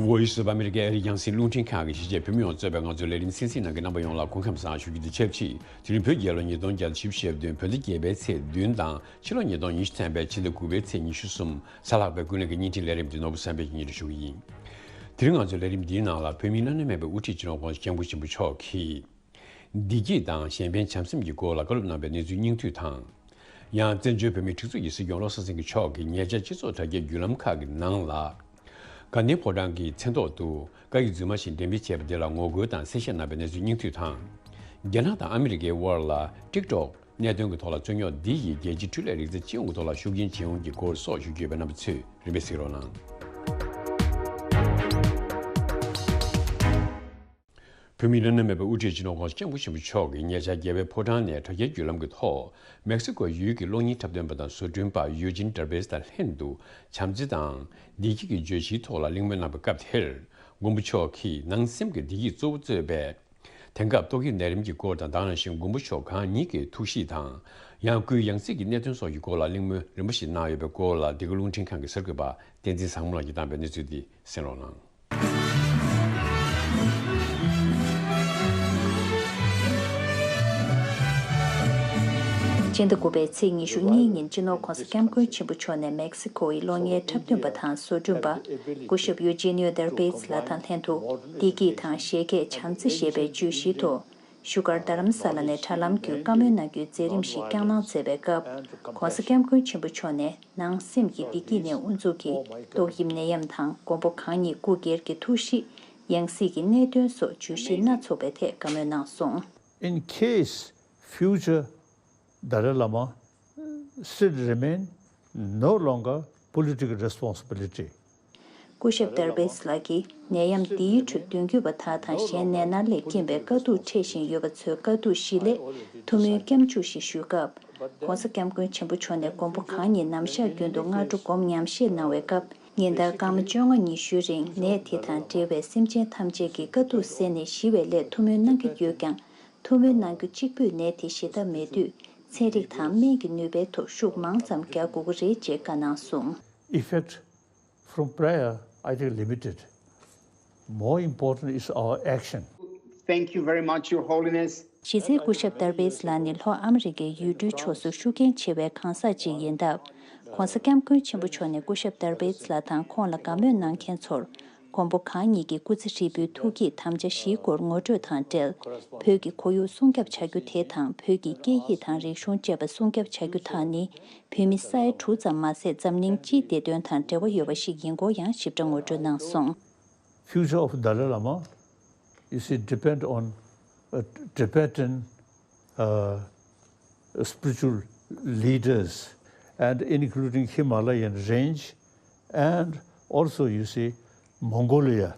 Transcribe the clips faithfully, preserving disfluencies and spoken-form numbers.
Voice of America ཨ་རིའི་རྒྱང་སྲིང་རླུང་འཕྲིན་ཁང་གི་གཞིས་བྱེས་བོད་མི་ཡོངས་གཙོས་པའི་ང་ཚོའི་ལས་རིམ་གསན་གཟིགས་གནང་མཁན་རྣམ་པ་ཡོངས་ལ་སྐུ་ཁམས་བཟང་ཞུ་རྒྱུ་དང་ཆབས་ཅིག་དེ་རིང་བོད་རྒྱལ་ལོ་ཉིས་སྟོང་བརྒྱ་དང་བཞི་བཅུ་ཞེ་བདུན། བོད་ཟླ་བརྒྱད་པའི་ཚེས་བདུན་དང་ཕྱི་ལོ་ཉིས་སྟོང་ཉི་ཤུ་ཐམ་པའི་ཕྱི་ཟླ་དགུ་པའི་ཚེས་ཉི་ཤུ་གསུམ། གཟའ་ལྷག་པའི་ཀུན་གླེང་གི་བརྙན་འཕྲིན་ལས་རིམ་འདི་ནོར་བུ་བསམ་འཕེལ་གྱིས་སྙན་སྒྲོན་ཞུ་གི་ཡིན། དེ་རིང་ང་ཚོའི་ལས་རིམ་འདིའི་ནང་ལ་བོད་མིའི་བླ་ན་མེད་པའི་དབུ་ཁྲིད་སྤྱི་ནོར་༧གོང་ས་༧སྐྱབས་མགོན་ཆེན་པོ་མཆོག་གིས། བདེ་སྐྱིད་དང་གཞན་ཕན་བྱམས་སེམས་ཀྱི་སྐོར་ལ་བཀའ་སློབ་གནང་བའི་གནས་ཚུལ་སྙིང་བསྡུས་དང་། ཡང་བཙན་བྱོལ་བོད་མིའི་སྒྲིག་འཛུགས་ཀྱི་སྲིད་སྐྱོང་བློ་བཟང་སེང་གེ་མཆོག་གིས་ཉེ་ཆར་སྤྱི་ཚོགས་དྲ་རྒྱའི་བརྒྱུད་ལམ་ཁག་གི་ནང་ལ། དགའ་ལྡན་ཕོ་བྲང་གི་མཚན་ཐོག་ཏུ་བཀའ་ཡིག་རྫུན་མ་ཞིག་འགྲེམས་སྤེལ་བྱས་པ་དེ་ལ་ངོ་རྒོལ་དང་གསལ་བཤད་གནང་བའི་གནས་ཚུལ་སྙིང་བསྡུས་དང་། རྒྱ་ནག་དང་ཨ་མི་རི་ཀའི་དབར་ལ་ཊིག་ཊོག་གནད་དོན་གྱི་ཐོག་ལ་རྩོད་རྙོག་འདི་ཡིས་རྒྱལ་སྤྱིའི་འཕྲུལ་ལས་རིག་རྩལ་སྤྱི་ཡོངས་ཀྱི་ཐོག་ལ་ཤུགས་རྐྱེན་བྱུང་གི་སྐོར་སོགས་ཞུ་རྒྱུ་ཡོད་པའི་རྣམ་པ་ཚོས་རིམ་པས་གཟིགས་རོགས་གནང་། བོད་མིའི་བླ་ན་མེད་པའི་དབུ་ཁྲིད་སྤྱི་ནོར་༧གོང་ས་༧སྐྱབས་མགོན་ཆེན་པོ་མཆོག་གིས་ཉེ་ཆར་རྒྱལ་བའི་ཕོ་བྲང་ནས་དྲ་རྒྱའི་བརྒྱུད་ལམ་གྱི་ཐོག་མེག་སི་ཀོ་ཡུལ་གྱི་གློག་བརྙན་འཁྲབ་སྟོན་པ་དང་བཟོ་སྐྲུན་པ་ཡུ་ཇིན་ཏར་བེས་དང་ལྷན་དུ་བྱམས་བརྩེ་དང་བདེ་སྐྱིད་ཀྱི་བརྗོད་གཞིའི་ཐོག་ལ་གླེང་མོལ་གནང་བའི་སྐབས་དེར། མགོན་པོ་མཆོག་གིས་ནང་སེམས་ཀྱི་བདེ་སྐྱིད་གཙོ་བོ་གཙོས་པའི་དེང་སྐབས་ཏོག་དབྱིབས་ནད་རིམས་ཀྱི་སྐོར་དང་དེ་ནང་བཞིན་མགོན་པོ་མཆོག་གང་ཉིད་ཀྱི་ཐུགས་གཤིས་དང་། ཡང་སྐུའི་ཡང་སྲིད་ཀྱི་གནད་དོན་སོགས་ཀྱི་སྐོར་ལ་གླེང་མོལ་རིམ་པ་ཞིག་གནང་ཡོད་པའི་སྐོར་ལ་འདི་ག་རླུང་འཕྲིན་ཁང་གི་གསར་འགོད་པ་བསྟན་འཛིན་བཟང་མོ་ལགས་ཀྱིས་བཏང་བའི་གནས་ཚུལ་འདི་གསན་རོགས་གནང་། སྤྱི་ཟླ་དགུ་པའི་ཚེས་ཉི་ཤུ་གཉིས་ཉིན་སྤྱི་ནོར་༧གོང་ས་༧སྐྱབས་མགོན་ཆེན་པོ་མཆོག་ནས་མེག་སི་ཀོ་ཡི་གློག་བརྙན་འཁྲབ་སྟོན་པ་དང་བཟོ་སྐྲུན་པ་སྐུ་ཞབས་ཡུ་ཇི་ནིའོ་ཏར་བེས་ལགས་དང་ལྷན་དུ་བདེ་སྐྱིད་དང་བཞད་གད་བྱམས་བརྩེ་ཞེས་པའི་བརྗོད་གཞིའི་ཐོག་བཞུགས་སྒར་རྡ་རམ་ས་ལ་ནས་དྲ་ལམ་བརྒྱུད་བཀའ་མོལ་གནང་རྒྱུའི་མཛད་རིམ་ཞིག་བསྐྱངས་གནང་མཛད་པའི་སྐབས། ༸གོང་ས་༸སྐྱབས་མགོན་ཆེན་པོ་མཆོག་ནས་ནང་སེམས་ཀྱི་བདེ་སྐྱིད་ནས་དབུ་འཛུགས་ཀྱིས་ཏོག་དབྱིབས་ནད་ཡམས་དང་མགོན་པོ་གང་ཉིད་སྐུ་སྒེར་གྱི་ཐུགས་གཤིས། ཡང་སྲིད་ཀྱི་གནད་དོན་སོགས་བརྗོད་གཞི་སྣ་ཚོགས་པའི་ཐད་བཀའ་མོལ་གནང་སོང་། In case future Dalai Lama still remain no longer political responsibility. སྐུ་ཞབས་ཏར་བེས་ལགས་ཀྱིས་ནད་ཡམས་འདིའི་ཁྲོད་མདུན་སྐྱོད་པ་དག་དང་གཞན་ནད་མནར་ལས་རྐྱེན་པའི་དཀའ་སྡུག་འཕྲད་བཞིན་ཡོད་པ་ཚོའི་དཀའ་སྡུག་གཞི་ལས་ཐུགས་སྨོན་སྐྱབས་འཇུག་ཞིག་ཞུས་སྐབས། ༸གོང་ས་༸སྐྱབས་མགོན་ཆེན་པོ་མཆོག་ནས་མགོན་པོ་གང་ཉིད་ནམ་ཞག་རྒྱུན་དུ་སྔ་དྲོ་སྒོམ་ཉམས་བཞེས་གནང་བའི་སྐབས། ཉིན་ལྟར་སྐར་མ་བཅོ་ལྔ་ཉི་ཤུའི་རིང་ནད་དེ་དང་འབྲེལ་བའི་སེམས་ཅན་ཐམས་ཅད་ཀྱི་དཀའ་སྡུག་བསལ་ནས་ཞི་བའི་སླད་ཐུགས་སྨོན་གནང་གི་ཡོད་ཀྱང་། ཐུགས་སྨོན་གནང་རྒྱུ་གཅིག་པུས་ནད་དེ་ཞི་ཐབས་མེད་དུས་ཚན་རིག་དང་སྨན་གྱི་ནུས་པའི་ཐོག་ཤུགས་མང་ཙམ་རྒྱག་དགོས་ཀྱི་རེད་ཅེས་བཀའ་གནང་སོང་། Effect from prayer, I think, limited. More important is our action. Thank you very much, Your Holiness. གཞི་རྩའི་སྐུ་ཞབས་ཏར་བེས་ལགས་ནི་ལྷོ་ཨ་མི་རི་ཀའི་ཡུལ་གྲུའི་ཕྱོགས་སུ་ཤུགས་རྐྱེན་ཆེ་བའི་གང་ཟག་ཅིག་ཡིན་སྟབས། ༸གོང་ས་༸སྐྱབས་མགོན་ཆེན་པོ་མཆོག་ནས་སྐུ་ཞབས་ཏར་བེས་ལགས་དང་ཁོང་ལ་དགའ་མོས་གནང་མཁན་ཚོར། མགོན་པོ་གང་ཉིད་ཀྱི་སྐུ་ཚེ་ཧྲིལ་པོའི་ཐུགས་བསྐྱེད་དམ་བཅའ་བཞིའི་སྐོར་ངོ་སྤྲོད་དང་འབྲེལ། བོད་ཀྱི་ཁོར་ཡུག་སྲུང་སྐྱོབ་བྱ་རྒྱུ་དེ་དང་བོད་ཀྱི་སྐད་ཡིག་དང་རིག་གཞུང་བཅས་པ་སྲུང་སྐྱོབ་བྱ་རྒྱུ་དག་ནི། བོད་མི་ས་ཡ་དྲུག་ཙམ་མ་ཟད་འཛམ་གླིང་སྤྱིའི་བདེ་དོན་དང་འབྲེལ་བ་ཡོད་པ་ཞིག་ཡིན་སྐོར་ཡང་ཞིབ་ཕྲ་ངོ་སྤྲོད་གནང་སོང་། Future of Dalai Lama, you see, depend on uh, Tibetan uh, spiritual leaders, and including Himalayan range, and also, you see, Mongolia.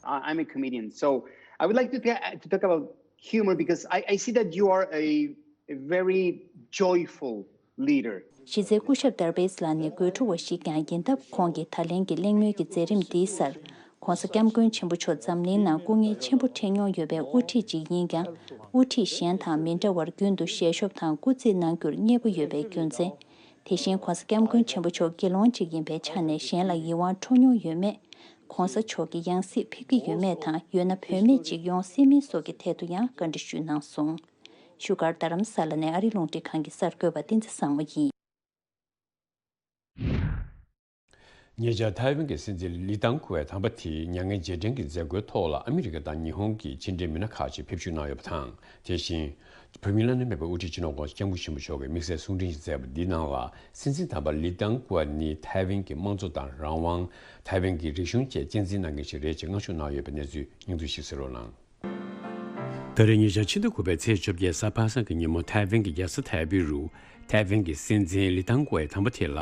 I- I'm a comedian, so I would like to, ta- to talk about humor because I, I see that you are a, a very joyful leader. གཞི་རྩའི་སྐུ་ཞབས་ཏར་བེས་ལགས་ནི་དགོད་བྲོ་བ་ཞིག་ཀྱང་ཡིན་སྟབས། ཁོང་གིས་ད་ལན་གྱི་གླེང་མོལ་གྱི་མཛད་རིམ་འདིའི་སར། ༸གོང་ས་༸སྐྱབས་མགོན་ཆེན་པོ་མཆོག་འཛམ་གླིང་ནང་སྐུ་ངལ་ཆེན་པོ་འཕྲད་མྱོང་ཡོད་པའི་དབུ་ཁྲིད་ཅིག་ཡིན་ཀྱང་། དབུ་ཁྲིད་གཞན་དང་མི་འདྲ་བར་རྒྱུན་དུ་ཞལ་ཤོབ་དང་སྐུ་རྩེད་གནང་རྒྱུར་མཉེས་པོ་ཡོད་པའི་རྒྱུ་མཚན། དེ་བཞིན་༸གོང་ས་༸སྐྱབས་མགོན་ཆེན་པོ་མཆོག་དགེ་སློང་ཅིག་ཡིན་པའི་ཆ་ནས་གཞན་ལ་ཡིད་དབང་འཕྲོག་མྱོང་ཡོད་མེད། ༸གོང་ས་མཆོག་གིས་ཡང་སྲིད་ཕེབས་ཀྱི་ཡོད་མེད་དང་། ཡོད་ན་བུད་མེད་ཅིག་ཡོང་སྲིད་མིན་སོགས་ཀྱི་ཐད་དུ་ཡང་བཀའ་འདྲི་ཞུས་གནང་སོང་། བཞུགས་སྒར་རྡ་རམ་ས་ལ་ནས་ཨ་རིའི་རླུང་འཕྲིན་ཁང་གི་གསར་འགོད་པ་བསྟན་འཛིན་བཟང་མོ་ཡིན། ཉེ་ཆར་ཐའེ་ཝན་གྱི་སྲིད་འཛིན་ལི་ཐང་གོ་ཝེ་དམ་པ་དེས་མྱ་ངན་རྗེས་དྲན་གྱི་མཛད་སྒོའི་ཐོག་ལ་ཨ་མི་རི་ཀ་དང་ཉི་ཧོང་གི་ཕྱི་འབྲེལ་མི་སྣ་ཁག་ཅིག་ཕེབས་ཞུགས་གནང་ཡོད་པ་དང་། དེ་བཞིན། བོད་མིའི་བླ་ན་མེད་པའི་དབུ་ཁྲིད་སྤྱི་ནོར་༸གོང་ས་༸སྐྱབས་མགོན་ཆེན་པོ་མཆོག་གིས་དམིགས་བསལ་གསུང་འཕྲིན་ཞིག་མཛད་པ་འདིའི་ནང་ལ། སྲིད་འཛིན་དམ་པ་ལི་ཐང་གོ་ཝེ་ནི་ཐའེ་ཝན་གྱི་དམངས་གཙོ་དང་རང་དབང་། ཐའེ་ཝན་གྱི་རིག་གཞུང་བཅས་གཅེས་འཛིན་གནང་མཁན་ཞིག་རེད་ཅེས་མངགས་ཞུ་གནང་ཡོད་པའི་གནས་ཚུལ་སྙིང་བསྡུས་ཤིག་གསན་རོགས་གནང་། ད་རེས་ཉེ་ཆར་ཕྱི་ཟླ་དགུ་པའི་ཚེས་བཅོ་བརྒྱད་གཟའ་པ་སངས་ཀྱི་ཉིན་མོ་ཐའེ་ཝན་གྱི་རྒྱལ་ས་ཐའེ་པེ་རུ་ཐའེ་ཝན་གྱི་སྲིད་འཛིན་ལི་ཐང་གོ་ཝེ་དམ་པ་དེ་ལ་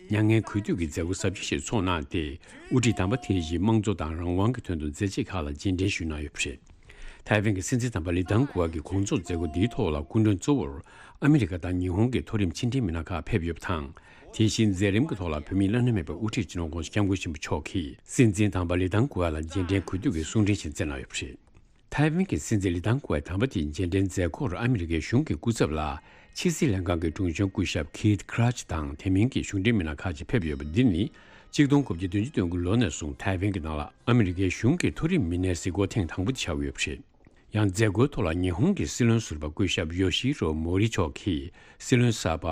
མྱ་ངན་གུས་འདུད་ཀྱི་མཛད་སྒོ་གཟབ་རྒྱས་ཤིག་ཚོགས་གནང་སྟེ། དབུ་ཁྲིད་དམ་པ་དེ་ཡིས་དམངས་གཙོ་དང་རང་དབང་གི་དོན་དུ་མཛད་རྗེས་ཁག་ལ་རྗེས་དྲན་ཞུས་གནང་ཡོད་པ་རེད། ཐའེ་ཝན་གྱི་སྲིད་འཛིན་དམ་པ་ལི་ཐང་གོ་ཝེ་གི་དགོངས་རྫོགས་མཛད་སྒོ་འདིའི་ཐོག་ལ་སྐུ་མགྲོན་གཙོ་བོར་ཨ་མི་རི་ཀ་དང་ཉི་ཧོང་གི་མཐོ་རིམ་ཕྱི་འབྲེལ་མི་སྣ་ཁག་ཕེབས་ཡོད་པ་དང་། དེ་བཞིན་མཛད་རིམ་གྱི་ཐོག་ལ་བོད་མིའི་བླ་ན་མེད་པའི་དབུ་ཁྲིད་སྤྱི་ནོར་༸གོང་ས་༸སྐྱབས་མགོན་ཆེན་པོ་མཆོག་གིས་སྲིད་འཛིན་དམ་པ་ལི་ཐང་གོ་ཝེ་ལ་རྗེས་དྲན་གུས་འདུད་ཀྱི་གསུང་འཕྲིན་ཞིག་བསྩལ་གནང་ཡོད་པ་རེད། ཐའེ་ཝན་གྱི་སྲིད་འཛིན་ལི་ཐང་གོ་ཝེ་དམ་པ་དེའི་རྗེས་དྲན་མཛད་སྒོར་ཨ་མི་རི་ཀའི་གཞུང་གི་སྐུ་ཚབ་ལ་ཕྱི་སྲིད་ལྷན་ཁང་གི་དྲུང་ཆེ་སྐུ་ཞབས་Keith Krach དང་དེ་མིན་གྱི་གཞུང་འབྲེལ་མི་སྣ་ཁག་ཅིག་ཕེབས་ཡོད་པ་འདི་ནི་ གཅིག་སྟོང་དགུ་བརྒྱ་བདུན་ཅུ་དོན་དགུ་ལོ་ནས་བཟུང་ཐའེ་ཝན་གྱི་ནང་ལ་ཨ་མི་རི་ཀའི་གཞུང་གི་མཐོ་རིམ་མི་སྣའི་གཟིགས་སྐོར་ཐེངས་དང་པོ་དེ་ཆགས་ཀྱི་ཡོད་པ་རེད། ཡང་མཛད་སྒོའི་ཐོག་ལ་ཉི་ཧོང་གི་སྲིད་བློན་ཟུར་པ་སྐུ་ཞབས་ཡོ་ཤི་ཧི་རོ་མོ་རི་མཆོག་གིས་སྲིད་བློན་གསར་པ་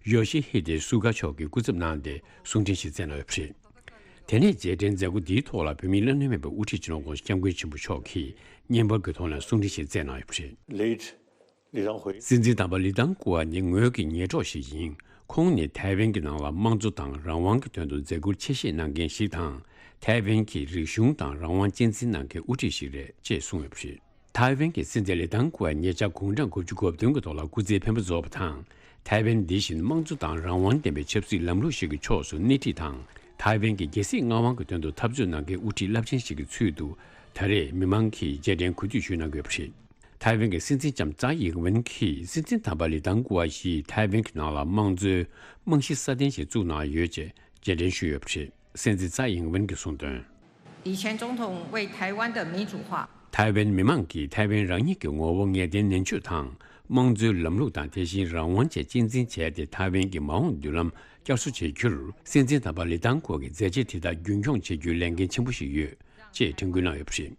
ཡོ་ཤི་ཧི་དེ་སུ་ག་མཆོག་གི་སྐུ་ཚབ་གནང་སྟེ་གསུང་འཕྲིན་ཞིག་བསྩལ་གནང་ཡོད་པ་རེད། དེ་ནས་རྗེས་དྲན་མཛད་སྒོ་འདིའི་ཐོག་ལ་བོད་མིའི་བླ་ན་མེད་པའི་དབུ་ཁྲིད་སྤྱི་ནོར་༧གོང་ས་༧སྐྱབས་མགོན་ཆེན་པོ་མཆོག་གིས་བརྙན་པར་གྱི་ཐོག་ནས་གསུང་འཕྲིན་ཞིག་བསྩལ་གནང་ཡོད་པ་རེད། Late Li Danghui། སྲིད་འཛིན་དམ་པ་ལི་ཏང་ཀུའ་ནི་ངོས་ཀྱི་ཉེ་གྲོགས་ཤིག་ཡིན། ཁོང་ནི་ཐའེ་ཝན་གྱི་ནང་ལ་དམངས་གཙོ་དང་རང་དབང་གི་དོན་དུ་མཛད་ཁུར་ཆེ་བཞེས་གནང་མཁན་ཞིག་དང་། ཐའེ་ཝན་གྱི་རིག་གཞུང་དང་རང་དབང་གཅེས་འཛིན་གནང་མཁན་དབུ་ཁྲིད་ཞིག་རེད་ཅེས་གསུངས་ཡོད་པ་རེད། ཐའེ་ཝན་གྱི་སྲིད་འཛིན་ལི་ཏང་ཀུའ་ཉེ་ཆར་དགུང་གྲངས་དགུ་བཅུ་གོ་བདུན་གྱི་ཐོག་ལ་སྐུ་ཚེ་འཕེན་པ་རྫོགས་པ་དང་། ཐའེ་ཝན་འདི་བཞིན་དམངས་གཙོ་དང་རང་དབང་ལྡན་པའི་ཆབ་སྲིད་ལམ་ལུགས་ཤིག་གི་ཕྱོགས་སུ་སྣེ་ཁྲིད་དང་། ཐའེ་ཝན་གྱི་རྒྱལ་སྲིད་མངའ་དབང་གི་དོན་དུ་འཐབ་རྩོད་གནང་མཁན་དབུ་ཁྲིད་རླབས་ཆེན་ཞིག་གི་ཚུལ་དུ། ད་རེས་མི་མང་གིས་རྗེས་དྲན་གུས་འདུད་ཞུས་གནང་གི་ཡོད་པ་རེད། ཐའེ་ཝན་གྱི་སྲིད་འཛིན་ལྕམ་ཙའེ་ཡིང་ཝེན་གྱིས་སྲིད་འཛིན་དམ་པ་ལི་ཏང་ཀུའ་ཞིས་ཐའེ་ཝན་གྱི་ནང་ལ་དམངས་གཙོའི་རྨང་གཞི་སྲ་བརྟན་ཞིག་བཙུགས་གནང་ཡོད་ཅེས་རྗེས་དྲན་ཞུས་ཡོད་པ་རེད། སྲིད་འཛིན་ཙའེ་ཡིང་ཝེན་གྱིས་གསུངས་དོན། 李前总统为台湾的民主化 ཐའེ་ཝན་མི་མང་གིས་ཐའེ་ཝན་རང་ཉིད་ཀྱི་ངོ་བོ་ངེས་གཏན་ནན་བརྗོད་དང་། དམངས་གཙོའི་ལམ་ལུགས་དང་དེ་བཞིན་རང་དབང་བཅས་གཅེས་འཛིན་བྱས་ཏེ་ཐའེ་ཝན་གྱི་མ་འོངས་མདུན་ལམ་བསྐྱར་གསོ་བྱེད་རྒྱུར་སྲིད་འཛིན་དམ་པ་ལི་ཏང་ཀུའ་གི་མཛད་རྗེས་དེ་དག་རྒྱུན་འཁྱོངས་བྱེད་རྒྱུའི་ལས་འགན་ཆེན་པོ་ཞིག་ཡོད་ཅེས་དྲན་སྐུལ་གནང་ཡོད་པ་རེད།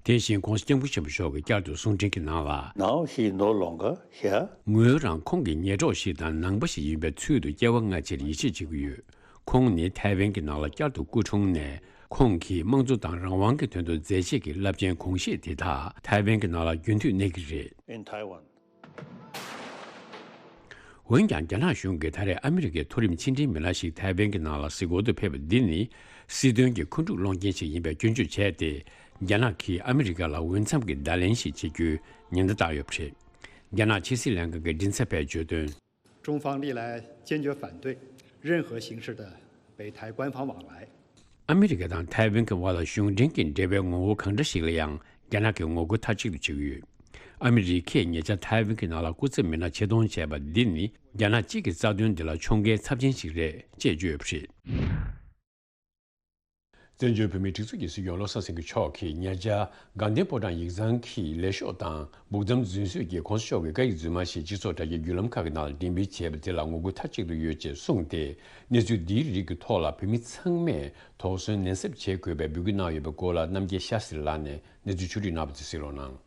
དེ་བཞིན་༧གོང་ས་༧སྐྱབས་མགོན་ཆེན་པོ་མཆོག་གིས་བསྐྱར་དུ་གསུང་འཕྲིན་གྱི་ནང་ལ། Now he is no longer here. ངོས་རང་ཁོང་གི་ཉེ་གྲོགས་ཤིག་དང་ནང་པ་ཞིག་ཡིན་པའི་ཚུལ་དུ་སྐྱེ་བ་སྔ་ཕྱིར་ཡིད་ཆེས་བྱེད་ཀྱི་ཡོད། ཁོང་ནི་ཐའེ་ཝན་གྱི་ནང་ལ་བསྐྱར་དུ་སྐུ་འཁྲུངས་ནས། ཁོང་གིས་དམངས་གཙོ་དང་རང་དབང་གི་དོན་དུ་མཛད་རྗེས་ཀྱི་རླབས་ཆེན་གོམས་གཤིས་དེ་དག་ཐའེ་ཝན་གྱི་ནང་ལ་རྒྱུན་མཐུད་གནས་ཀྱི་རེད། In Taiwan. འོན་ཀྱང་རྒྱ་ནག་གཞུང་གིས་ད་རེས་ཨ་མི་རི་ཀའི་མཐོ་རིམ་ཕྱི་འབྲེལ་མི་སྣ་ཞིག་ཐའེ་ཝན་གྱི་ནང་ལ་གཟིགས་སྐོར་དུ་ཕེབས་པ་འདི་ནི་སྲིད་དོན་གྱི་འཁོན་འཁྲུག་སློང་རྐྱེན་ཞིག་ཡིན་པའི་སྐྱོན་བརྗོད་བྱས་ཏེ། རྒྱ་ནག་གིས་ཨ་མི་རི་ཀ་ལ་འོས་འཚམ་གྱི་བརྡ་ལན་ཞིག་བྱེད་རྒྱུའི་ཉེན་བརྡ་བཏང་ཡོད་པ་རེད། རྒྱ་ནག་ཕྱི་སྲིད་ལྷན་ཁང་གི་མགྲིན་ཚབ་པས་བརྗོད་དོན། 中方历来坚决反对任何形式的北台官方往来。 ཨ་མི་རི་ཀ་དང་ཐའེ་ཝན་གྱི་དབར་ལ་གཞུང་འབྲེལ་གྱི་འབྲེལ་བའི་ངོ་བོ་གང་འདྲ་ཞིག་ལ་ཡང་རྒྱ་ནག་གིས་ངོ་རྒོལ་མཐའ་གཅིག་ཏུ་བྱེད་ཀྱི་ཡོད། ཨ་མི་རི་ཀས་ཉེ་ཆར་ཐའེ་ཝན་གྱི་ནང་ལ་སྐུ་ཚབ་མི་སྣ་ཆེད་གཏོང་བྱས་པ་འདི་ནི་རྒྱ་ནག་གཅིག་གི་རྩ་དོན་འདི་ལ་ཕྱོགས་འགལ་ཚབས་ཆེན་ཞིག་རེད་ཅེས་བརྗོད་ཡོད་པ་རེད། བཙན་བྱོལ་བོད་མིའི་སྒྲིག་འཛུགས་ཀྱི་སྲིད་སྐྱོང་བློ་བཟང་སེང་གེ་མཆོག་གིས་ཉེ་ཆར་དགའ་ལྡན་ཕོ་བྲང་ཡིག་ཚང་གི་ལས་ཤོག་དང་། སྦུག་ཙམ་རྫུན་བཟོས་ཀྱིས་༧གོང་ས་མཆོག་གི་བཀའ་ཡིག་རྫུན་མ་ཞིག་སྤྱི་ཚོགས་དྲ་རྒྱའི་བརྒྱུད་ལམ་ཁག་གི་ནང་ལ་འགྲེམས་སྤེལ་བྱས་པ་དེ་ལ་ངོ་རྒོལ་མཐའ་གཅིག་ཏུ་ཡོད་ཅེས་གསུངས་ཏེ། གནས་ཚུལ་འདིའི་རིགས་ཀྱི་ཐོག་ལ་བོད་མི་ཚང་མས་དོགས་ཟོན་ནན་གསབ་བྱེད་དགོས་པའི་འབོད་སྐུལ་གནང་ཡོད་པའི་སྐོར་ལ་རྣམ་རྒྱལ་ཤཱ་སྟྲི་ལགས་ནས་གནས་ཚུལ་ཕྱོགས་བསྒྲིགས་གནང་བ་དེ་གསན་རོགས་གནང་།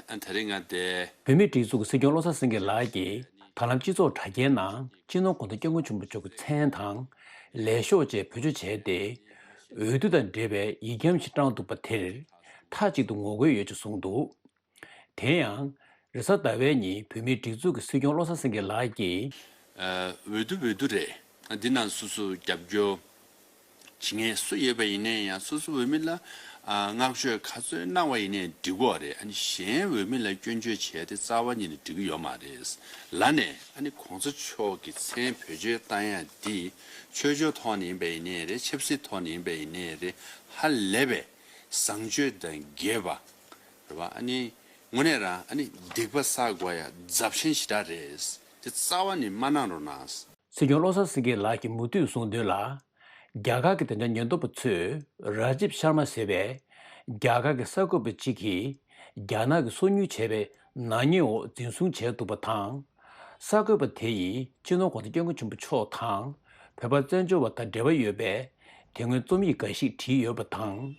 ཨ་ད་རེས་ང་དེ། བོད་མིའི་སྒྲིག་འཛུགས་ཀྱི་སྲིད་སྐྱོང་བློ་བཟང་སེང་གེ་ལགས་ཀྱིས་ད་ལམ་སྤྱི་ཚོགས་དྲ་རྒྱའི་ནང་སྤྱི་ནོར་༧གོང་ས་༧སྐྱབས་མགོན་ཆེན་པོ་མཆོག་གི་མཚན་དང་། ལས་ཤོག་བཅས་བེད་སྤྱོད་བྱས་ཏེ། འོས་བསྡུ་དང་འབྲེལ་བའི་ཡིག་འཁྱམ་ཞིག་བཀྲམ་འདུག་པ་དེར་མཐའ་གཅིག་ཏུ་ངོ་རྒོལ་ཡོད་ཅེས་གསུངས་འདུག་དེ་ཡང་། རེས་གཟའ་ཟླ་བའི་ཉིན་བོད་མིའི་སྒྲིག་འཛུགས་ཀྱི་སྲིད་སྐྱོང་བློ་བཟང་སེང་གེ་ལགས་ཀྱིས། ཨ། འོས་བསྡུ་འོས་བསྡུ་རེད། འདི་ནང་སོ་སོ་རྒྱབ་སྐྱོར་བྱེད་མཁན་སུ་ཡོད་པ་ཡིན་ནའི་ཡང་སོ་སོ་འོས་མི་ལ་ཨ་བསྔགས་བརྗོད་ག་ཚོད་གནང་བ་ཡིན་ནའི་འགྲིག་གི་རེད། ཨ་ནི་གཞན་འོས་མི་ལ་སྐྱོན་བརྗོད་བྱས་ཏེ་རྩ་བ་ཉིད་ནས་འགྲིག་གི་ཡོད་མ་རེད་ལབ་ནས། ཨ་ནི་གོང་ས་མཆོག་གི་མཚན་བེད་སྤྱོད་བཏང་ཡ་འདི་ཆོས་ཕྱོགས་ཐོག་ནས་ཡིན་པ་ཡིན་ནའི་རེད། ཆབ་སྲིད་ཐོག་ནས་ཡིན་པ་ཡིན་ནའི་རེད། ཧ་ལས་པའི་བཟང་སྤྱོད་དང་འགལ་བ་རེད་བ། ཨ་ནི་དངོས་གནས་རང་ཨ་ནི་སྡིག་པ་བསགས་དགོས་ཡ་རྫབ་ཆེན་ཞེ་དྲག་རེད། དེ་རྩ་བ་ནས་མ་གནང་རོགས་གནང་། སྲིད་སྐྱོང་བློ་བཟང་སེང་གེ་ལགས་ཀྱིས་མུ་མཐུད་གསུངས་དོན་ལ། རྒྱ་གར་གྱི་བདེན་དོན་ཉེན་རྟོག་པ་ཚོས་རཱ་ཇིབ་ཤར་མ་ཟེར་བའི་རྒྱ་གར་གྱི་གསར་འགོད་པ་གཅིག་གིས་རྒྱ་ནག་གིས་སོ་ཉུལ་བྱས་པའི་ནག་ཉེས་འོག་འཛིན་བཟུང་བྱས་འདུག་པ་དང་། གསར་འགོད་པ་དེ་ཡིས་སྤྱི་ནོར་༧གོང་ས་༧སྐྱབས་མགོན་ཆེན་པོ་མཆོག་དང་བོད་པ་བཙན་བྱོལ་བ་དང་འབྲེལ་བ་ཡོད་པའི་དེ་སྔོན་རྩོམ་ཡིག་འགའ་ཞིག་བྲིས་ཡོད་པ་དང་།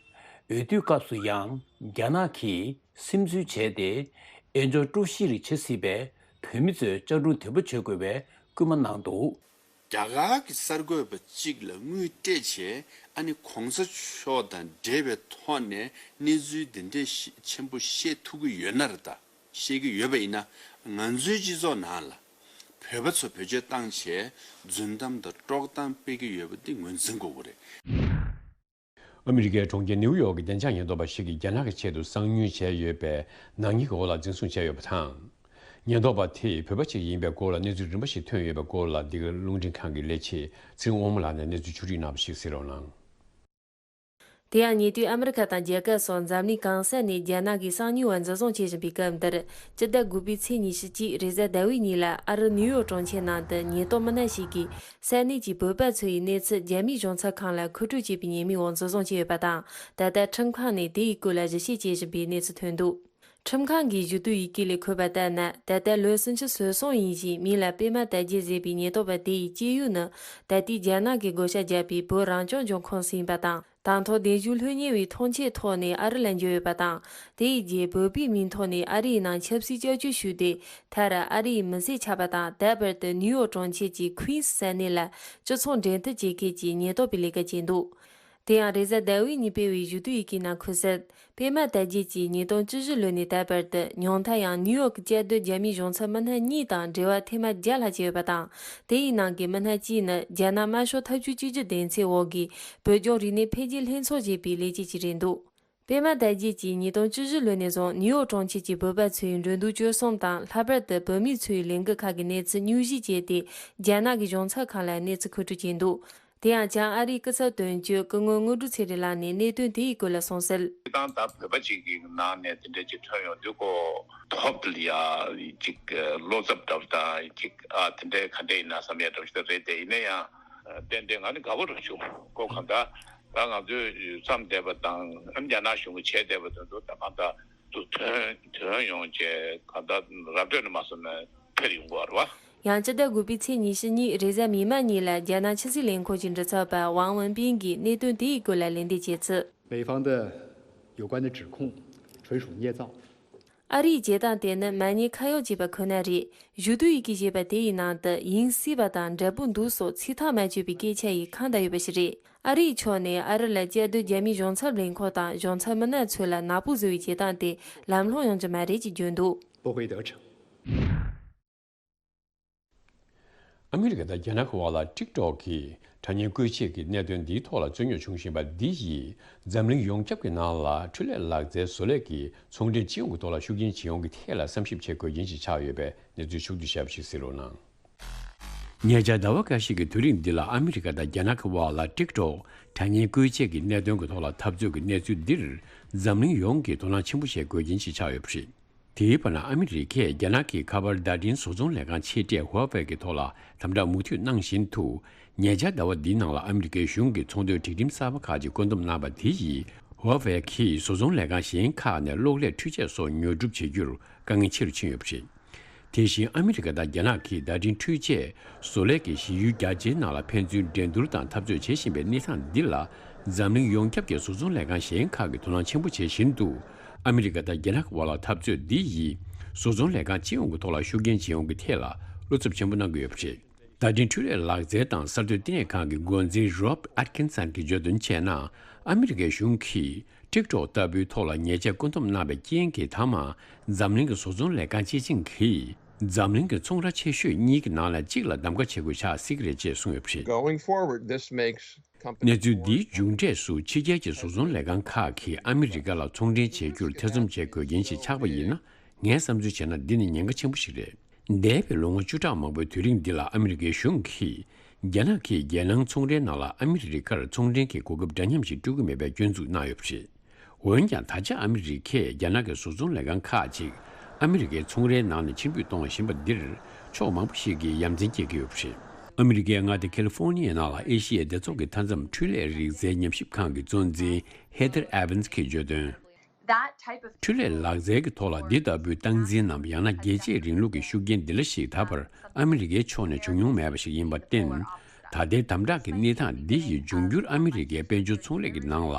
འོས་བསྡུའི་སྐབས་སུ་ཡང་རྒྱ་ནག་གིས་སིམ་འཛུལ་བྱས་ཏེ་དབྱེན་སྦྱོར་དཀྲུག་ཤིང་རིགས་བྱེད་སྲིད་པས་བོད་མི་ཚོས་བཅར་འདྲོངས་དོད་པོ་བྱེད་དགོས་པའི་སྐུལ་མ་གནང་འདུག་རྒྱ་གར་གྱི་གསར་འགོད་པ་གཅིག་ལ་དངུལ་སྤྲད་བྱས། ཨ་ནི་གོང་ས་མཆོག་དང་འབྲེལ་བའི་ཐོག་ནས་གནས་ཚུལ་འདི་འདྲའི་ཤེས་ཆེན་པོ་ཤེས་ཐུབ་ཀྱི་ཡོད་ན་རེད་ད། ཤེས་ཀྱི་ཡོད་པ་ཡིན་ན། ང་ཚོའི་སྤྱི་ཚོགས་ནང་ལ་བོད་པ་ཚོ་བེད་སྤྱོད་བཏང་བྱས་རྫུན་གཏམ་དང་དཀྲོག་གཏམ་སྤེལ་གྱི་ཡོད་པ་འདི་ངོས་འཛིན་དགོས་ཀྱི་རེད། ཨ་མི་རི་ཀའི་གྲོང་ཁྱེར་ནིའུ་ཡོག་གི་བདེ་འཇགས་ཉེན་རྟོག་པ་ཞིག་གིས་རྒྱ་ནག་གི་ཆེད་དུ་གསང་ཉུལ་བྱས་ཡོད་པའི་ནག་ཉེས་ཀྱི་འོག་ལ་འཛིན་བཟུང་བྱས་ཡོད་པ་དང་། ཉེན་རྟོག་པ་དེས་བོད་པ་ཞིག་ཡིན་པའི་སྐོར་ལ་གནས་ཚུལ་རིམ་པ་ཞིག་ཐོན་ཡོད་པའི་སྐོར་ལ། འདི་ག་རླུང་འཕྲིན་ཁང་གི་ལས་བྱེད་ཚེ་རིང་དབང་མོ་ལགས་ནས་གནས་ཚུལ་ཕྱོགས་བསྒྲིགས་གནང་བ་ཞིག་གསན་རོགས་གནང་། དེ་ཡང་ཉེ་དུས་ཨ་མི་རི་ཁ་དང་རྒྱ་གར་སོགས་འཛམ་གླིང་གང་ས་ནས་རྒྱ་ནག་གིས་གསང་ཉུལ་བ་འཛིན་བཟུང་བྱེད་བཞིན་པའི་སྐབས་འདིར། སྤྱི་ཟླ་དགུ་པའི་ཚེས་ཉི་ཤུ་གཅིག་རེས་གཟའ་ཟླ་བའི་ཉིན་ལ་ཨ་རི་ནིའུ་ཡོག་གྲོང་ཁྱེར་ནང་དུ་ཉེན་རྟོག་མི་སྣ་ཞིག་གིས་ས་གནས་ཀྱི་བོད་པ་ཚོ་ཡི་གནས་ཚུལ་རྒྱ་མིའི་གཞུང་ཚབ་ཁང་ལ་མཁོ་སྤྲོད་བྱས་པའི་ཉེས་མིང་འོག་འཛིན་བཟུང་བྱས་ཡོད་པ་དང་། ད་ལྟ་ཁྲིམས་ཁང་ནས་དེ་ཡི་སྐོར་ལ་ཞིབ་བཤེར་བྱེད་བཞིན་པའི་གནས་ཚུལ་ཐོན་འདུག་ཁྲིམས་ཁང་གིས་ཞུ་གཏུག་ཡི་གེ་ལས་འཁོད་པ་ལྟར་ན། ད་ལྟ་ལོ་སུམ་ཅུ་སོ་གསུམ་ཡིན་ཞིང་། མིང་ལ་པད་མ་དར་རྒྱས་ཟེར་བའི་ཉེན་རྟོག་པ་དེ་ཡི་སྐྱེས་ཡུལ་ནི། ད་ལྟའི་རྒྱ་ནག་གིས་བགོ་བཤའ་བརྒྱབ་པའི་བོད་རང་སྐྱོང་ལྗོངས་ཁོངས་སུ་ཡིན་པ་དང་། དང་ཐོག་གདན་ཞུ་ལྷོད་ཉེ་བའི་ཐོངས་མཆན་ཐོག་ནས་ཨ་རི་ལ་འབྱོར་ཡོད་པ་དང་། དེ་ཡི་རྗེས་བོད་པའི་མིང་ཐོག་ནས་ཨ་རིའི་ནང་ཆབ་སྲིད་སྐྱབས་བཅོལ་ཞུས་ཏེ། མཐར་ཨ་རིའི་མི་སེར་ཆགས་པ་དང་། ད་བར་དུ་ནིའུ་ཡོག་གྲོང་ཁྱེར་གྱི་ཁུན་སི་ས་གནས་ལ་སྤྱི་ཚོགས་འབྲེལ་མཐུད་བྱེད་མཁན་གྱི་ཉེན་རྟོག་པའི་ལས་ཀ་བྱས་འདུག་དེ་ཡང་རེས་གཟའ་ཟླ་བའི་ཉིན་སྤེལ་བའི་ཞུ་གཏུག་ཡི་གེའི་ནང་འཁོད་གསལ། པད་མ་དར་རྒྱས་ཀྱིས་ཉིས་སྟོང་བཅུ་བཞི་ལོ་ནས་ད་བར་དུ་ཉུང་མཐའ་ཡང་ནིའུ་ཡོག་གི་བཅའ་སྡོད་རྒྱ་མིའི་གཞུང་ཚབ་མི་སྣ་གཉིས་དང་འབྲེལ་བ་ཐེངས་མ་བརྒྱ་ལྷག་བྱས་ཡོད་པ་དང་། དེ་ཡི་ནང་གི་མི་སྣ་གཅིག་ནི་རྒྱ་ནག་དམར་ཤོག་འཐབ་ཇུས་གཅིག་གྱུར་སྡེ་ཚན་འོག་གི་བོད་ལྗོངས་རིག་གནས་འཕེལ་རྒྱས་ལྷན་ཚོགས་ཅེས་པའི་ལས་བྱེད་ཅིག་རེད་འདུག་པད་མ་དར་རྒྱས་ཀྱིས་ཉིས་སྟོང་བཅུ་བཞི་ལོ་ནས་བཟུང་ནིའུ་ཡོག་གྲོང་ཁྱེར་གྱི་བོད་པ་ཚོའི་འགྲོ་འདུག་སྤྱོད་གསུམ་དང་། ལྷག་པར་དུ་བོད་མི་ཚོའི་ལས་འགུལ་ཁག་གི་གནས་ཚུལ་སྙུང་གཞི་བྱས་ཏེ། རྒྱ་ནག་གི་གཞུང་ཚབ་ཁང་ལ་གནས་ཚུལ་མཁོ་སྤྲོད་བྱས་འདུག་དེ་ཡང་བྱང་ཨ་རིའི་སྐུ་ཚབ་དོན་གཅོད་སྐུ་ངོ་དངོས་གྲུབ་ཚེ་རིང་ལགས་ནས་གནད་དོན་དེའི་སྐོར་ལ་གསུངས་གསལ། སྤྱིར་བཏང་ད་བོད་པ་ཅིག་གི་ནང་ནས་དེ་འདྲ་ཅིག་ཐོན་ཡོང་དུས་ཀོ་ཐོབ་ལ་ཡ་ཅིག་བློ་འཚབ་འདྲ་བོ་དང་ཅིག་ཨ་དེ་འདྲའི་ག་འདྲ་ཡིན་ན་བསམ་ཡ་འདྲ་བོ་ཞིག་རེད་དེ། ཡིན་ན་ཡང་ཏན་ཏན་ང་ནི་དགའ་པོ་རང་བྱུང་ཀོ་གང་ལྟར་ད་ང་ཚོས་བསམ་བསྡད་པ་དང་རྒྱ་ནག་གཞུང་གིས་བྱས་བསྡད་པ་དེ་ཚོ་ད་གང་ལྟར་དུ་ཐོན་ཐོན་ཡོང་བྱས་གང་ལྟར་རབ་འབྲས་ནི་མ་སོང་ན་འཕེལ་ཡོང་གི་རེད་བ། ཡང་སྤྱི་ཟླ་དགུ་པའི་ཚེས་ཉི་ཤུ་གཉིས་རེས་གཟའ་མིག་དམར་ཉིན་ལ་རྒྱ་ནག་ཕྱི་སྲིད་ལས་ཁུངས་ཀྱི་མགྲིན་ཚབ་པ་ཝང་ཝུན་པིན་གྱིས་གནད་དོན་དེའི་སྐོར་ལ་ལན་འདེབས་བྱས་ཚུལ། 美方的有关的指控纯属捏造。 ཨ་རིའི་བྱེད་སྟངས་དེ་ནི་མ་ཉེས་ཁ་གཡོགས་བྱས་པ་ཁོ་ན་རེད། ཞུ་གཏུག་ཡི་གེ་ཞེས་པ་དེ་ཡི་ནང་དུ་ཡིན་སྲིད་པ་དང་འབྲས་བུ་འདུག་སོགས་ཚིག་ཐག་མ་ཆོད་པའི་སྐད་ཆ་ཡིས་ཁ་བརྡ་ཡོད་པ་ཞིག་རེད། ཨ་རིའི་ཕྱོགས་ནས་ཨ་རི་ལ་བཅའ་སྡོད་རྒྱ་མིའི་གཞུང་ཚབ་ལས་ཁུངས་དང་གཞུང་ཚབ་མི་སྣ་ཚོ་ལ་ནག་པོ་བཟོ་བའི་བྱེད་སྟངས་དེ་ལམ་ལྷོང་ཡོང་རྒྱུ་མ་རེད་ཅེས་བརྗོད་འདུག 不会得逞。 ཨ་མི་རི་ཀ་དང་རྒྱ་ནག་གི་བར་ལ་ཊིག་ཊོག་གི་དྲ་བརྙན་བཀོལ་ཆས་ཀྱི་གནད་དོན་འདིའི་ཐོག་ལ་རྩོད་རྙོག་བྱུང་བཞིན་པ་འདི་ཡིས་འཛམ་གླིང་ཡོངས་ཁྱབ་ཀྱི་ནང་ལ་འཕྲུལ་ལས་ལག་རྩལ་བཟོ་ལས་ཀྱི་ཚོང་འབྲེལ་སྤྱི་ཡོངས་ཀྱི་ཐོག་ལ་ཤུགས་རྐྱེན་བྱེད་ཡོང་གི་ཐད་ལ་བསམ་ཞིབ་བྱེད་དགོས་རྒྱུ་ཞིག་ཆགས་ཡོད་པའི་གནས་ཚུལ་ཕྱོགས་བསྡུས་ཞིབ་ཞིག་གཟིགས་རོགས་གནང་། ཉེ་ཆར་ཟླ་བ་འགའ་ཤས་ཀྱི་དུས་རིང་འདི་ལ་ཨ་མི་རི་ཀ་དང་རྒྱ་ནག་གི་བར་ལ་ཊིག་ཊོག་དྲ་བརྙན་བཀོལ་ཆས་ཀྱི་གནད་དོན་གྱི་ཐོག་ལ་འཐབ་རྩོད་ཀྱི་གནས་ཚུལ་འདིར་འཛམ་གླིང་ཡོངས་ཀྱིས་དོ་སྣང་ཆེན་པོ་བྱེད་དགོས་རྒྱུ་ཞིག་ཆགས་ཡོད་པ་རེད། དེའི་བར་ན་ཨ་མི་རི་ཀས་རྒྱ་ནག་གི་ཁ་པར་བརྡ་འཕྲིན་བཟོ་ཚོང་ལས་ཁང་ཆེ་གྲས་ཧུའུ་ཝེ་ཀྱི་ཐོག་ལ་དམ་དྲག་མུ་མཐུད་གནང་བཞིན་དུ། ཉེ་ཆར་ཟླ་བ་འདིའི་ནང་ལ་ཨ་མི་རི་ཀའི་གཞུང་གིས་ཚོང་དོན་སྒྲིག་ཁྲིམས་གསར་པ་ཁག་ཅིག་བཀོད་འདོམས་གནང་བ་དེ་ཡིས་ཧུའུ་ཝེ་གིས་བཟོ་ཚོང་ལས་ཁང་གཞན་ཁག་ནས་གློག་ཀླད་འཕྲུལ་ཆས་སོགས་ཉོ་སྒྲུབ་བྱེད་རྒྱུར་དཀའ་ངལ་ཆེ་རུ་ཕྱིན་ཡོད་པ་རེད། དེ་བཞིན་ཨ་མི་རི་ཀ་དང་རྒྱ་ནག་གིས་བརྡ་འཕྲིན་འཕྲུལ་ཆས་བཟོ་ལས་ཀྱི་གཞི་ཡུལ་རྒྱ་ཆེའི་ནང་ལ་ཕན་ཚུན་འགྲན་བསྡུར་དང་འཐབ་རྩོད་བྱེད་བཞིན་པའི་གནས་སྟངས་འདི་ལ་འཛམ་གླིང་ཡོངས་ཁྱབ་ཀྱི་བཟོ་ཚོང་ལས་ཁང་གཞན་ཁག་གིས་དོ་སྣང་ཆེན་པོ་བྱེད་བཞིན་དུ། ཨ་མི་རི་ཀ་དང་རྒྱ་ནག་གི་བར་ལ་འཐབ་རྩོད་འདི་ཡིས་བཟོ་ཚོང་ལས་ཁང་སྤྱི་ཡོངས་ཀྱི་ཐོག་ལ་ཤུགས་རྐྱེན་བྱེད་ཡོང་གི་ཐད་ལ་བློ་འཚབ་ཆེན་པོ་གནང་གི་ཡོད་པ་རེད། བརྡ་འཕྲིན་འཕྲུལ་ལས་ལག་རྩལ་དང་གསར་གཏོད་ལྟེ་གནས་ཁང་གི་འགོ་འཛིན་Rob Atkinson་གྱིས་བརྗོད་དོན་བྱས་ན། ཨ་མི་རི་ཀའི་གཞུང་གིས་ཊིག་ཊོག་ལྟ་བུའི་ཐོག་ལ་ཉེས་ཆད་བཀོད་འདོམས་གནང་བའི་རྐྱེན་གྱིས་མཐའ་མ་འཛམ་གླིང་གི་བཟོ་ཚོང་ལས་ཁང་སྤྱི་བྱིངས་ཀྱིས་འཛམ་གླིང་གི་ཚོང་ར་ཆེ་ཤོས་གཉིས་ཀྱི་ནང་ལ་གཅིག་ལ་གདམ་ག་བྱེད་དགོས་ཆགས་སྲིད་ཀྱི་རེད་ཅེས་གསུངས་ཡོད་པ་རེད། Going forward, this makes companies གནས་ཚུལ་འདིའི་མཇུག་འབྲས་སུ་ཕྱི་རྒྱལ་གྱི་བཟོ་ཚོང་ལས་ཁང་ཁག་གིས་ཨ་མི་རི་ཀ་ལ་ཚོང་འབྲེལ་བྱེད་རྒྱུར་ཐེ་ཚོམ་བྱེད་དགོས་རྐྱེན་ཞིག་ཆགས་པ་ཡིན་ན། ངས་བསམ་ཚུལ་བྱས་ན་འདི་ནི་ཉེན་ཁ་ཆེན་པོ་ཞིག་རེད། འདས་པའི་ལོ་ངོ་བཅུ་ཕྲག་མང་པོའི་དུས་རིང་འདི་ལ་ཨ་མི་རི་ཀའི་གཞུང་གིས་རྒྱ་ནག་གིས་རྒྱལ་ནང་ཚོང་འབྲེལ་ནང་ལ་ཨ་མི་རི་ཀར་ཚོང་འབྲེལ་གྱི་གོ་སྐབས་འདྲ་མཉམ་ཞིག་སྤྲོད་ཀྱི་མེད་པའི་སྐྱོན་འཛུགས་གནང་ཡོད་པ་རེད། འོན་ཀྱང་ད་ཆ་ཨ་མི་རི་ཀས་རྒྱ་ནག་གི་བཟོ་ཚོང་ལས་ཁང་ཁག་ཅིག་ཨ་མི་རི་ཀའི་ཚོང་རའི་ནང་ནས་ཕྱིར་འབུད་གཏོང་བཞིན་པ་འདིར་ཕྱོགས་མང་པོ་ཞིག་གིས་ཡ་མཚན་སྐྱེ་གི་ཡོད་པ་རེད། ཨ་མི་རི་ཀའི་མངའ་སྡེ་ཁ་ལི་ཧྥོ་ནི་ཡའི་ནང་ལ་ཨེ་ཤི་ཡའི་སྡེ་ཚོགས་ཀྱི་མཐའ་མཚམས་འཕྲུལ་ལས་རིག་རྩལ་ཉམས་ཞིབ་ཁང་གི་གཙོ་འཛིན་Heather Evans་གིས་བརྗོད་དོན། འཕྲུལ་ལས་ལག་རྩལ་གྱི་ཐོག་ལ་འདི་ལྟ་བུའི་སྟངས་འཛིན་ནམ་ཡང་ན་རྒྱལ་གཅེས་རིང་ལུགས་ཀྱི་ཤུགས་རྐྱེན་འདི་འདྲ་ཞིག་ད་བར་ཨ་མི་རི་ཀའི་ཕྱོགས་ནས་བྱུང་མྱོང་མེད་པ་ཞིག་ཡིན་པར་བརྟེན། ད་ལྟའི་དམ་དྲག་གི་གནས་སྟངས་འདི་ཡིས་འབྱུང་འགྱུར་ཨ་མི་རི་ཀའི་དཔལ་འབྱོར་ཚོང་ལས་ཀྱི་ནང་ལ་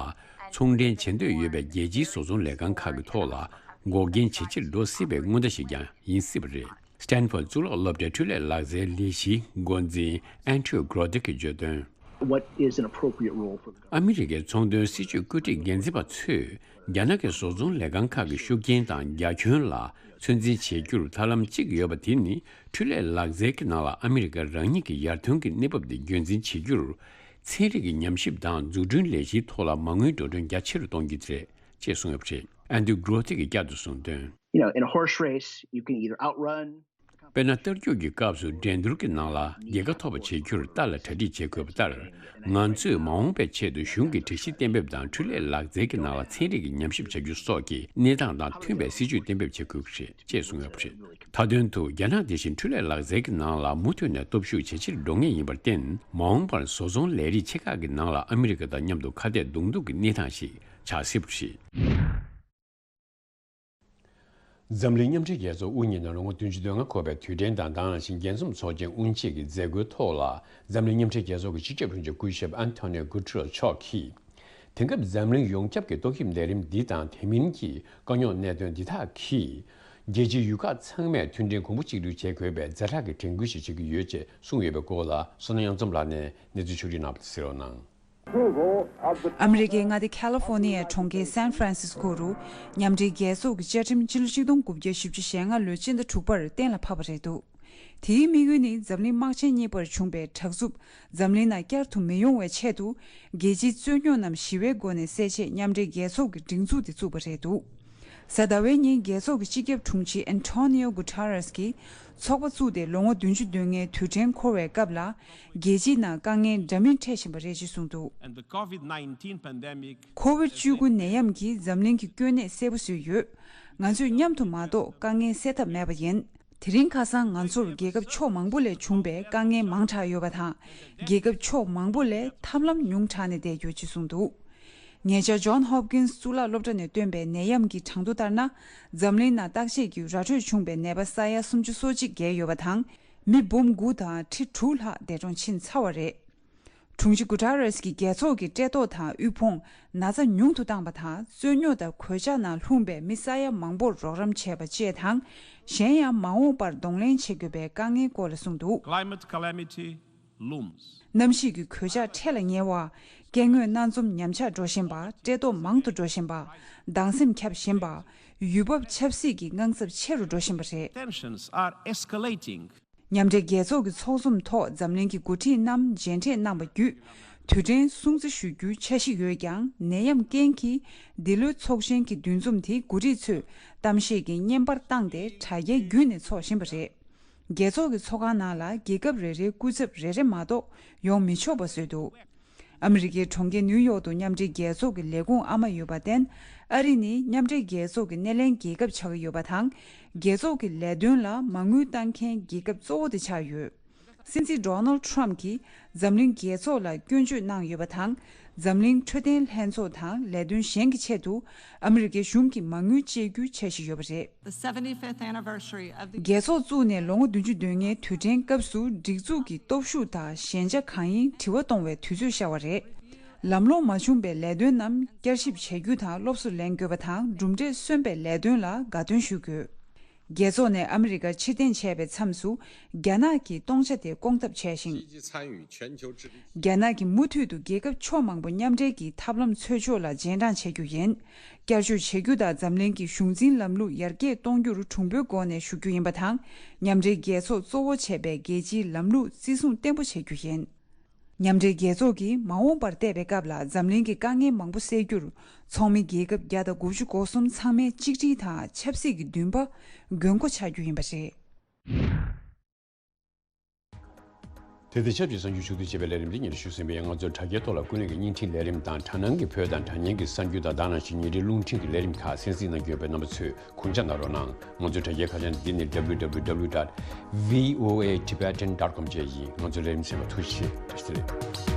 ཚོང་འབྲེལ་བྱེད་འདོད་ཡོད་པའི་རྒྱལ་སྤྱིའི་བཟོ་ཚོང་ལས་ཁང་ཁག་གི་ཐོག་ལ་འགོག་རྐྱེན་ཇེ་ཆེར་འགྲོ་སྲིད་པའི་སྔོན་བརྡ་ཞིག་ཀྱང་ཡིན་སྲིད་པ་རེད། Stanford་གཙུག་ལག་སློབ་གྲྭའི་འཕྲུལ་ལས་ལག་རྩལ་ལས་གཞིའི་འགོ་འཛིན་Andrew Grotek་གིས་བརྗོད་དོན། What is an appropriate role for the ཨ་མི་རི་ཀའི་ཚོང་དོན་སྲིད་ཇུས་བཀོད་སྒྲིག་འགན་འཛིན་པ་ཚོས་རྒྱ་ནག་གི་བཟོ་ཚོང་ལས་ཁང་ཁག་གི་ཤུགས་རྐྱེན་དང་རྒྱ་ཁྱོན་ལ་ཚོད་འཛིན་བྱེད་རྒྱུར་ཐབས་ལམ་གཅིག་ཡོད་པ་དེ་ནི་འཕྲུལ་ལས་ལག་རྩལ་གྱི་ནང་ལ་ཨ་མི་རི་ཀ་རང་ཉིད་ཀྱི་ཡར་ཐོན་གྱི་གནས་བབ་དེ་རྒྱུན་འཛིན་བྱེད་རྒྱུར། ཚན་རིག་གི་ཉམས་ཞིབ་དང་འཛུགས་སྐྲུན་ལས་གཞིའི་ཐོག་ལ་མ་དངུལ་འགྲོ་གྲོན་རྒྱ་ཆེ་རུ་གཏོང་རྒྱུ་དེ་རེད་ཅེས་གསུངས་ཡོད་པ་རེད། Andrew Grotek་གིས་བསྐྱར་དུ་གསུངས་དོན། You know, in a horse race, you can either outrun དཔེར་ན། རྟ་རྒྱུག་གི་སྐབས་སུ་འགྲན་བསྡུར་གྱི་ནང་ལ་རྒྱལ་ཁ་ཐོབ་པ་བྱེད་རྒྱུར་རྟ་ལ་གྲ་སྒྲིག་བྱེད་དགོས་པ་ལྟར། ང་ཚོས་མ་འོངས་པའི་ཆེད་དུ་གཞུང་གི་སྒྲིག་གཞི་གཏན་འབེབས་དང་འཕྲུལ་ལས་ལག་རྩལ་གྱི་ནང་ལ་ཚན་རིག་གི་ཉམས་ཞིབ་བྱ་རྒྱུ་སོགས་ཀྱི་གནས་སྟངས་དང་མཐུན་པའི་སྲིད་ཇུས་གཏན་འབེབས་བྱེད་དགོས་ཀྱི་རེད་ཅེས་གསུངས་ཡོད་པ་རེད། མཐའ་དོན་དུ་རྒྱ་ནག་དེ་བཞིན་འཕྲུལ་ལས་ལག་རྩལ་གྱི་ནང་ལ་མུ་མཐུད་ནས་སྟོབས་ཤུགས་ཇེ་ཆེར་འགྲོ་ངེས་ཡིན་པར་བརྟེན། མ་འོངས་པར་བཟོ་ཚོང་ལས་རིགས་ཆེ་ཁག་གི་ནང་ལ་ཨ་མི་རི་ཀ་དང་མཉམ་དུ་ཁ་གཏད་གདོང་གཏུག་གི་གནས་སྟངས་ཤིག་ཆགས་སྲིད་པ་རེད། འཛམ་གླིང་མཉམ་འབྲེལ་རྒྱལ་ཚོགས་དབུ་བརྙེས་ནས་ལོ་ངོ་བདུན་ཅུ་དོན་ལྔ་འཁོར་བའི་དུས་དྲན་དང་དེ་ནང་བཞིན་རྒྱལ་འཛོམས་ཚོགས་ཆེན་དབུ་འབྱེད་ཀྱི་མཛད་སྒོའི་ཐོག་ལ། འཛམ་གླིང་མཉམ་འབྲེལ་རྒྱལ་ཚོགས་ཀྱི་སྤྱི་ཁྱབ་དྲུང་ཆེ་སྐུ་ཞབས་ཨན་ཐོ་ནིའོ་གུ་ཏེ་རེས་མཆོག་གིས། དེང་སྐབས་འཛམ་གླིང་ཡོངས་ཁྱབ་ཀྱི་ཏོག་དབྱིབས་ནད་རིམས་འདི་དང་དེ་མིན་གྱི་དཀའ་རྙོག་གནད་དོན་འདི་དག་གིས། རྒྱལ་སྤྱིའི་ཡུལ་ཁག་ཚང་མས་མཐུན་སྒྲིལ་གོང་བུ་གཅིག་སྒྲིལ་བྱེད་དགོས་པའི་ཛ་དྲག་གི་དྲན་སྐུལ་ཞིག་བྱེད་ཀྱི་ཡོད་ཅེས་གསུངས་ཡོད་པའི་སྐོར་ལ། བསོད་ནམས་གཡང་འཛོམས་ལགས་ནས་གནས་ཚུལ་ཕྱོགས་སྒྲིག་གནང་བ་དེ་གསན་རོགས་གནང་། ཨ་མི་རི་ཀའི་མངའ་སྡེ་ཁ་ལི་ཧྥོ་ནི་ཡའི་གྲོང་ཁྱེར་སན་ཧྥ་རན་སིས་ཀོ་རུ། མཉམ་འབྲེལ་རྒྱལ་ཚོགས་ཀྱི་བཅའ་ཁྲིམས་ཕྱི་ལོ་ཆིག་སྟོང་དགུ་བརྒྱ་བཞི་བཅུ་ཞེ་ལྔ་ལོའི་སྤྱི་ཟླ་དྲུག་པར་གཏན་ལ་ཕབ་པ་རེད་འདུག་དེའི་དམིགས་ཡུལ་ནི་འཛམ་གླིང་དམག་ཆེན་གཉིས་པར་བྱུང་པའི་དྲག་རྩུབ་འཛམ་གླིང་ནང་བསྐྱར་དུ་མི་ཡོང་བའི་ཆེད་དུ། རྒྱལ་སྤྱིའི་རྩོད་རྙོག་རྣམས་ཞི་བའི་སྒོ་ནས་སེལ་ཆེད་མཉམ་འབྲེལ་རྒྱལ་ཚོགས་ཀྱི་སྒྲིག་འཛུགས་དེ་བཙུགས་པ་རེད་འདུག་གཟའ་ཟླ་བའི་ཉིན་རྒྱལ་ཚོགས་ཀྱི་སྤྱི་ཁྱབ་དྲུང་ཆེ་ཨན་ཐོ་ནིའོ་གུ་ཏེ་རེས་ཀྱིས་ཚོགས་པ་བཙུགས་ཏེ་ལོ་ངོ་བདུན་ཅུ་དོན་ལྔའི་དུས་དྲན་འཁོར་བའི་སྐབས་ལ། རྒྱལ་སྤྱིའི་ནང་དཀའ་ངལ་འདྲ་མིན་འཕྲད་བཞིན་པ་རེད་ཅེས་གསུངས་འདུག And the COVID nineteen pandemic ཁོ་བིད་བཅུ་དགུ་ནད་ཡམས་ཀྱིས་འཛམ་གླིང་གི་སྐྱོ་གནད་གསལ་པོ་བཟོས་ཡོད། ང་ཚོས་མཉམ་དུ་མ་གཏོགས་དཀའ་ངལ་སེལ་ཐབས་མེད་པ་ཡིན། དེ་རིང་ཁ་སང་ང་ཚོར་རྒྱལ་ཁབ་ཕྱོགས་མང་པོ་ལས་བྱུང་པའི་དཀའ་ངལ་མང་དྲགས་ཡོད་པ་དང་། རྒྱལ་ཁབ་ཕྱོགས་མང་པོ་ལས་ཐབས་ལམ་ཉུང་དྲགས་ནས་བསྡད་ཡོད་ཅེས་གསུངས་འདུག་ཉེ་ཆར་ཇོན་ཧོབ་ཀིན་སི་གཙུག་ལག་སློབ་གྲྭ་ནས་བཏོན་པའི་ནད་ཡམས་ཀྱི་གྲངས་ཐོ་ལྟར་ན། འཛམ་གླིང་ནང་བརྟག་དཔྱད་ཀྱིས་ར་འཕྲོད་བྱུང་པའི་ནད་པ་ས་ཡ་སུམ་ཅུ་སོ་གཅིག་བརྒལ་ཡོད་པ་དང་། མི་འབུམ་དགུ་དང་ཁྲི་དྲུག་ལྷག་འདས་གྲོངས་ཕྱིན་ཚར་བ་རེད། དྲུང་ཆེ་གུ་ཏེ་རེས་ཀྱིས་རྒྱལ་ཚོགས་ཀྱི་བཀྲེས་ལྟོགས་དང་དབུལ་ཕོངས་ན་ཚ་ཉུང་དུ་བཏང་པ་དང་། རྩོད་རྙོག་དང་གོད་ཆག་ནང་ལྷུང་པའི་མི་ས་ཡ་མང་པོར་རོགས་རམ་བྱས་པ་བཅས་དང་། གཞན་ཡང་མ་འོངས་པར་གདོང་ལེན་བྱེད་དགོས་པའི་དཀའ་ངལ་སྐོར་ལ་གསུངས་འདུག Climate calamity looms. གནམ་གཤིས་ཀྱི་གོད་ཆག་འཕྲད་ལ་ཉེ་བ། སྐྱེ་དངོས་སྣ་འཛོམས་ཉམས་ཆག་འགྲོ་བཞིན་པ། བཀྲེས་ལྟོགས་མང་དུ་འགྲོ་བཞིན་པ། སྡང་སེམས་ཁྱབ་བཞིན་པ། ཡུལ་བབ་ཆབ་སྲིད་ཀྱི་དངངས་འཚབ་ཆེ་རུ་འགྲོ་བཞིན་པ་རེད། Tensions are escalating. མཉམ་འབྲེལ་རྒྱལ་ཚོགས་ཀྱི་ཚོགས་འཛོམས་ཐོག་འཛམ་གླིང་གི་འགོ་ཁྲིད་རྣམས་མཇལ་འཕྲད་གནང་བ་བརྒྱུད། དུས་དྲན་སྲུང་བརྩི་ཞུ་རྒྱུའི་འཆར་གཞི་ཡོད་ཀྱང་། ནད་ཡམས་རྐྱེན་གྱིས་འདི་ལོའི་ཚོགས་ཆེན་གྱི་འདུ་འཛོམས་དེ་འགོ་ཁྲིད་ཚོས་གཏམ་བཤད་ཀྱི་བརྙན་པར་བཏང་སྟེ་དྲ་རྒྱའི་བརྒྱུད་ནས་ཚོགས་བཞིན་པ་རེད། རྒྱལ་ཚོགས་ཀྱི་ཚོགས་ཁང་ནང་ལ་རྒྱལ་ཁབ་རེ་རེའི་སྐུ་ཚབ་རེ་རེ་མ་གཏོགས་ཡོང་མི་ཆོག་པ་བཟོས་འདུག་ཨ་མི་རི་ཀའི་གྲོང་ཁྱེར་ནིའུ་ཡོག་ཏུ་མཉམ་འབྲེལ་རྒྱལ་ཚོགས་ཀྱི་ལས་ཁུངས་ཨ་མ་ཡོད་པར་བརྟེན། ཨ་རི་ནི་མཉམ་འབྲེལ་རྒྱལ་ཚོགས་ཀྱི་སྣེ་ལེན་རྒྱལ་ཁབ་ཆགས་ཀྱི་ཡོད་པ་དང་། རྒྱལ་ཚོགས་ཀྱི་ལས་དོན་ལ་མ་དངུལ་བཏང་མཁན་རྒྱལ་ཁབ་གཙོ་བོ་དེ་ཆགས་ཡོད། སྲིད་འཛིན་ཌོ་ནལ་ཊམ་གྱིས་འཛམ་གླིང་རྒྱལ་ཚོགས་ལ་སྐྱོན་བརྗོད་གནང་ཡོད་པ་དང་། འཛམ་གླིང་འཕྲོད་བསྟེན་ལྷན་ཚོགས་དང་ལས་དོན་གཞན་གྱི་ཆེད་དུ་ཨ་མི་རི་ཀའི་གཞུང་གིས་མ་དངུལ་སྤྱད་རྒྱུའི་འཆར་གཞི་ཡོད་པ་རེད། The seventy-fifth anniversary of the རྒྱལ་ཚོགས་བཙུགས་ནས་ལོ་ངོ་བདུན་ཅུ་དོན་ལྔའི་དུས་དྲན་སྐབས་སུ། སྒྲིག་འཛུགས་ཀྱི་སྟོབས་ཤུགས་དང་ཞན་ཆ་གང་ཡིན་དྲི་བ་གཏོང་བའི་དུས་ཚོད་ཤར་བ་རེད། ལམ་ལྷོང་མ་བྱུང་པའི་ལས་དོན་རྣམས་བསྐྱར་ཞིབ་བྱེད་རྒྱུ་དང་སློབ་གསོ་ལེན་དགོས་པ་དང་། གྲུབ་འབྲས་སོན་པའི་ལས་དོན་ལ་དགའ་སྟོན་ཞུ་དགོས། རྒྱལ་ཚོགས་ནས་ཨ་མི་རི་ཀར་ཕྱིར་འཐེན་བྱས་པའི་མཚམས་སུ། རྒྱ་ནག་གིས་སྟོང་ཆ་དེ་སྐོང་ཐབས་བྱས་ཤིང་། རྒྱ་ནག་གིས་མུ་མཐུད་དུ་རྒྱལ་ཁབ་ཕྱོགས་མང་པོ་མཉམ་འབྲེལ་གྱི་ཐབས་ལམ་འཚོལ་ཕྱོགས་ལ་རྗེས་འབྲང་བྱེད་རྒྱུ་ཡིན། བསྐྱར་བཅོས་བྱེད་རྒྱུ་དང་འཛམ་གླིང་གི་གཞུང་འཛིན་ལམ་ལུགས་ཡར་རྒྱས་གཏོང་རྒྱུར་གྲུང་པོའི་སྒོ་ནས་ཞུགས་རྒྱུ་ཡིན་པ་དང་། མཉམ་འབྲེལ་རྒྱལ་ཚོགས་གཙོ་བོ་བྱས་པའི་རྒྱལ་སྤྱིའི་ལམ་ལུགས་བརྩི་སྲུང་བརྟན་པོ་བྱེད་རྒྱུ་ཡིན། མཉམ་འབྲེལ་རྒྱལ་ཚོགས་ཀྱིས་མ་འོངས་པར་བལྟས་པའི་སྐབས་ལ་འཛམ་གླིང་གི་དཀའ་ངལ་མང་པོ་སེལ་རྒྱུར། ཚོགས་མི་རྒྱལ་ཁབ་བརྒྱ་དང་དགུ་བཅུ་གོ་གསུམ་ཚང་མའི་གཅིག་སྒྲིལ་དང་ཆབ་སྲིད་ཀྱི་འདུན་པ་དགོས་མཁོ་ཆགས་རྒྱུ་ཡིན་པ་རེད། དེ་དང་ཆབས་ཅིག་གསར་འགྱུར་ཕྱོགས་བསྡུས་བྱས་པའི་ལས་རིམ་འདི་སྙན་སྒྲོན་ཞུས་ཟིན་པས། ང་ཚོའི་དྲ་རྒྱའི་ཐོག་ལ་ཀུན་གླེང་གི་བརྙན་འཕྲིན་ལས་རིམ་དང་། དྲ་སྣང་གི་བོད་དང་དྲ་བརྙན་གྱི་གསར་འགྱུར་དང་། དེ་ནང་བཞིན་ཉིན་རེའི་རླུང་འཕྲིན་གྱི་ལས་རིམ་ཁག་གསན་གཟིགས་གནང་གི་ཡོད་པས། རྣམ་པ་ཚོས་དགོངས་འཇགས་གནང་རོགས་གནང་། ང་ཚོའི་དྲ་རྒྱའི་ཁ་བྱང་འདི་ནི་W W W dot V O A Tibetan dot com བཅས་ཡིན། ང་ཚོའི་ལས་རིམ་གསན་པར་ཐུགས་རྗེ་ཆེ། བཀྲ་ཤིས་བདེ་ལེགས།